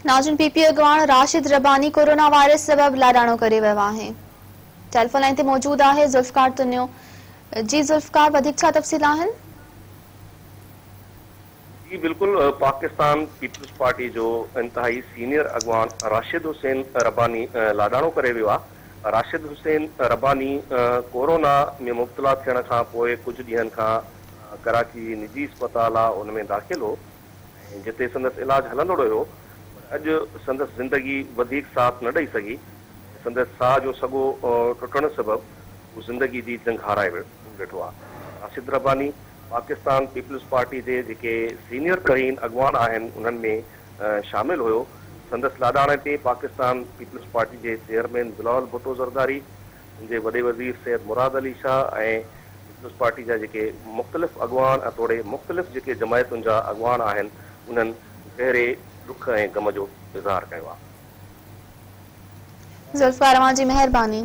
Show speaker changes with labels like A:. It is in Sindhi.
A: ناظرين پي پي اڳواڻ راشد رباني ڪورونا وائرس سبب لاڏاڻو ڪري ويو آهي. ٽيليفون لائين تي موجود آهي ذوالفقار تنيو. جي ذوالفقار وڌيڪ ڇا تفصيل آهن؟
B: جي بلڪل پاڪستان پيپلز پارٽي جو انتهائي سينيئر اڳواڻ راشد حسين رباني لاڏاڻو ڪري ويو آهي. راشد حسين رباني ڪورونا ۾ مبتلا ٿيڻ کان پوء ڪجهه ڏينهن کان ڪراچي جي نجي اسپتال آهي ان ۾ داخل هو. ۽ جتي سندس علاج هلندڙ هيو پر اڄ سندس زندگي وڌيڪ ساٿ نه ڏئي سگهي ۽ سندس ساهه جو سڳو ٽٽڻ سبب هو زندگي جي جنگ هارائي ويٺو آهي. راشد رباني پاڪستان پيپلز پارٽي جي جيڪي سينيئر ترين اڳواڻ آهن انهن ۾ شامل هيو. سندس لاڏاڻي تي پاڪستان پيپلز پارٽي جي چيئرمين بلاول ڀٽو زرداري، سنڌ جي وڏي وزير سيد مراد علي شاهه ۽ پيپلز پارٽي جا جيڪي مختلف اڳواڻ ۽ توڙي مختلف جيڪي جماعتن جا اڳواڻ آهن انهن گهري ڏک ۽ غم جو اظهار ڪيو آهي.
A: ذوالفقار اوهان جي مهرباني.